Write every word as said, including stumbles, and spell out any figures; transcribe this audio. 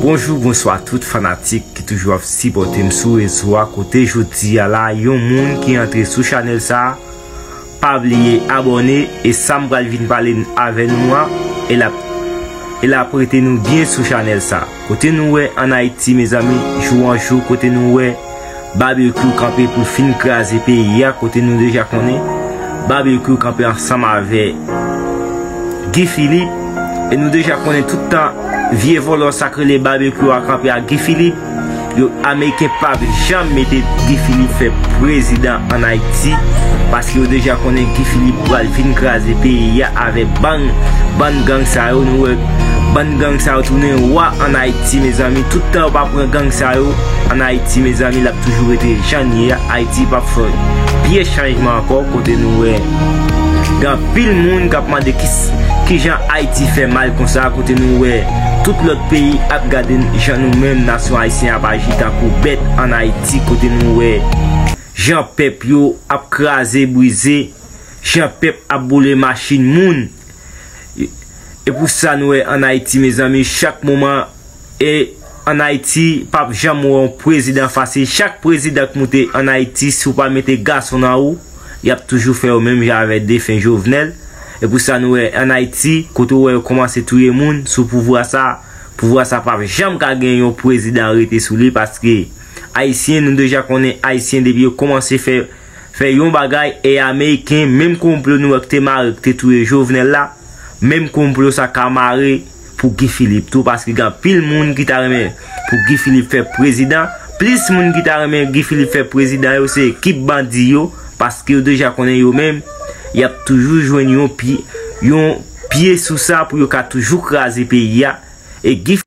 Bonjou, bonswa tout fanatik ki toujou ap sipòte m sou rezo a. Kote jodi a la, yon moun ki antre sou chanèl sa, pa bliye abòne, e sa m pral vin pale n- avè nou an, e l ap, e l ap rete nou byen sou chanèl sa. Kote nou wè ann Ayiti, mezanmi, jou an jou, kote nou wè Babekyou kanpe pou l fin kraze peyi a, kote nou deja konnen Babekyou kanpe ansanm avè Guy Philippe, e nou deja konnen tout tan vye vòlò sa k rele Babekyou a kanpe ak Guy Philippe. Yo, Ameriken p ap janm mete Guy Philippe fè prezidan ann Ayiti, paske yo deja konnen Guy Philippe pral vin kraze peyi a avèk bann, bann gang sa yo. Nou wè bann gang sa yo tounen wa ann Ayiti, mezanmi. Tout tan yo pa pran gang sa yo ann Ayiti, mezanmi, l ap toujou rete jan l ye a. Ayiti p ap fè pye chanjman ankò, kote nou wè gen anpil moun k ap mande ki, kijan Ayiti fè mal konsa, kote nou wè tout lòt peyi ap gade n jan nou menm nasyon ayisyen ap aji tankou bèt ann Ayiti, kote nou wè jan pèp yo ap kraze, brize, jan pèp ap boule machin moun. E pou sa nou wè ann Ayiti, mezanmi, chak moman, e ann Ayiti, p ap janm wè yon prezidan fasil. Chak prezidan k moute ann Ayiti, si w pa mete gason nan ou, y ap toujou fè yo menm jan avè defen Jovenel. E pou sa nou wè ann Ayiti, kote w wè yo kòmanse touye moun sou pouvwa sa, pouvwa sa p ap janm ka gen yon prezidan rete sou li, paske Ayisyen, nou deja konnen Ayisyen depi yo kòmanse fè, fè yon bagay, e Ameriken, menm konplo nou wè k te mare, k te touye Jovenel la, menm konplo sa ka mare pou Guy Philippe tou, paske gen anpil moun ki ta renmen pou Guy Philippe fè prezidan. Plis moun ki ta renmen Guy Philippe fè prezidan yo, se ekip bandi yo, paske yo deja konnen yo menm, y ap toujou jwenn yon pye, yon pye sou sa pou yo ka toujou kraze peyi a. E Guy